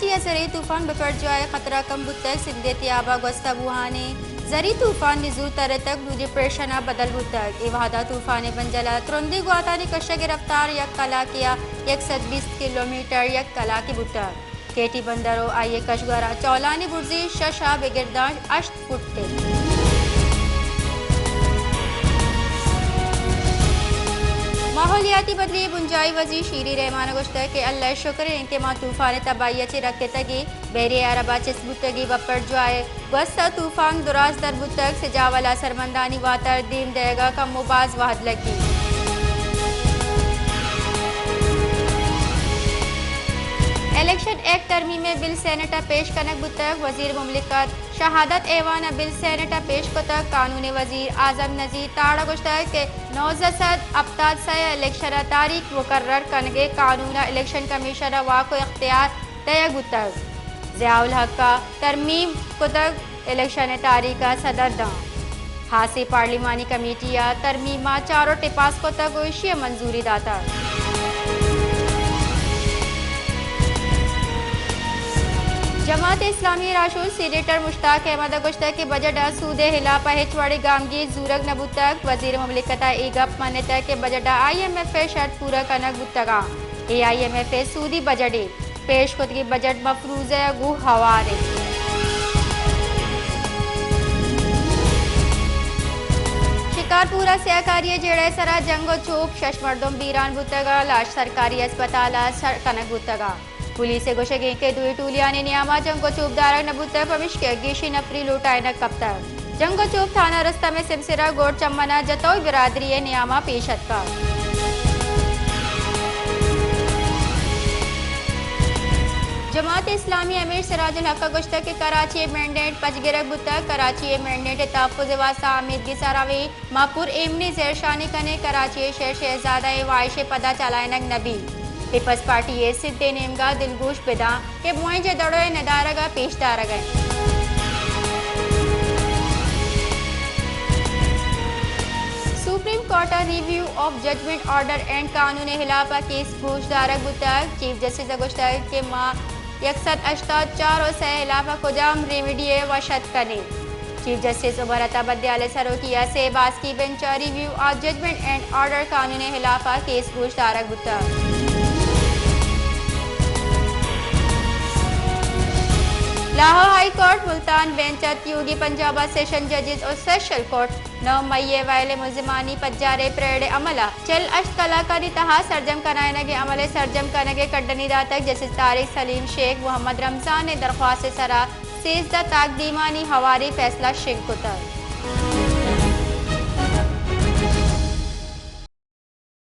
کراچی ءَ زرعی طوفان بپرجوئے خطرہ کم بوتگ، سندھ ءِ تیاب ءَ گوستہ بوہان ءِ زرعی طوفان نزور ترتگ، نوں ڈپریشن ءَ بدل بوتگ۔ اے وہد ءَ طوفان ءِ بنجل ءَ ترندیں گواتانی کشگ ءِ رفتار یک کلاکے ءَ یک سد بیست کلومیٹر یک کلاکے بوتگ۔ کیٹی بندر ءُ آئی ءِ کشگور ءَ چولانی برزی شش ءَ بگر داں ہشت فٹ اِنت۔ ماحولیاتی بدلی ءِ بنجاہی وزیر شیری رحمان ءَ گوشتگ کہ اللہ ءِ شکر اِنت کہ ما طوفان ءِ تباہی ءَ چہ رکتگ ایں۔ بحیرہ عرب ءَ چست بوتگیں بپرجوئے گوستہ طوفان دراز در بوتگ، سجاول ءَ سرمندانی واتر دیم دئیگ ءَ کمو باز وہد لگی۔ الیکشن ایکٹ ترمیم ءِ بل سینیٹ ءَ پیش کنگ بوتگ، وزیر مملکت شہادت ایوان ءَ بل سینیٹ ءَ پیش کتگ۔ قانون ءِ وزیر اعظم نذیر تاڑ ءَ گوشتگ کہ نوزدہ سد ہپتاد سئے ءِ الیکشن ءِ تاریخ مقرر کنگ ءِ قانون ءَ الیکشن کمیشن ءَ واک ءُ اختیار دئیگ بوتگ۔ ضیاء الحق ءَ ترمیم کتگ، الیکشن ءِ تاریخ ءَ صدر داں۔ ہاسیں پارلیمانی کمیٹی ءَ ترمیم ءَ چاروٹی پاس کتگ ءُ ایشی ءَ منظوری داتگ۔ جماعت اسلامی ءِ راہشون سینیٹر مشتاق احمد ءَ گوشتگ کہ بجٹ ءِ سود ءِ ہلاپ ءَ ہچ وڑیں گامگیج زورگ نہ بوتگ۔ وزیر مملکت ءَ اے گپ منتگ کہ بجٹ ءَ آئی ایم ایف ءِ شرط پورا کنگ بوتگ اَنت۔ اے آئی ایم ایف ءِ سودی بجٹے۔ پیش کتگیں بجٹ مفروضہ ءَ گوں ہوار اِنت۔ شکارپور ءَ سیاہکاری ءِ جیڑہ ءِ سرا جنگ ءُ چوپ، شش مردم بیران بوتگ ءُ لاش سرکاری ہسپتال ءَ سر کنگ بوتگ۔ پولیس ءِ گوشگ اِنت کہ دوئیں ٹولیانی نیام ءَ جنگ ءُ چوپ دارگ نہ بوتگ، پمیشکہ گیشیں نپری لوٹائینگ کپتگ۔ جنگ ءُ چوپ تھانہ رستم ءِ سمسر ءَ گوٹ چمن ءَ جتوئی برادری ءِ نیام ءَ پیش اتکگ۔ جماعت اسلامی ءِ امیر سراج الحق ءَ گوشتگ کہ کراچی ءِ مینڈیٹ پچ گرگ بوتگ، کراچی ءِ مینڈیٹ ءِ تحفظ ءِ واستہ آمیدگس ءَ رویں، ما پر ایمنی زہرشانی کنیں، کراچی ءِ شہر شہزادہ ءِ واہش ءِ پدا چلائینگ نہ بیت۔ پیپلز پارٹی ءِ سندھ ءِ نیمگ ءَ دلگوش بداں کہ بوئیں جہ دڑو ءِ ندارگ ءَ پیش دارگ ءَ اِنت۔ سپریم کورٹ ءِ review of judgment order and قانون ءِ ہلاپ ءَ کیس گوش دارگ بوتگ۔ چیف جسٹس ءَ گوشتگ کہ ما یک سد ہشتاد چار ءُ سئے ءِ ہلاپ ءَ کجام ریمیڈی ءِ وش اتک کنیں۔ چیف جسٹس عمر عطا بندیال ءِ سروکی ءَ سے باسکی بنچ ءَ review of judgment and order قانون ءِ ہلاپ ءَ کیس گوش دارگ بوتگ۔ Lahore high court Multan bench ءَ تیوگیں پنجاب ءِ سیشن ججز ءُ سیشن کورٹ نو مئی ءِ ویل ءِ ملزمانی پجار ءِ پریڈ ءِ عمل ءَ چل ہشت کلاکانی تہا سرجم کنائینگ ءِ عمل ءِ سرجم کنگ ءِ کڈنی داتگ۔ جسٹس طارق سلیم شیخ محمد رمضان ءِ درخواست ءِ سرا سیزدہ تاکدیمانی ہواری فیصلہ شنگ کتگ۔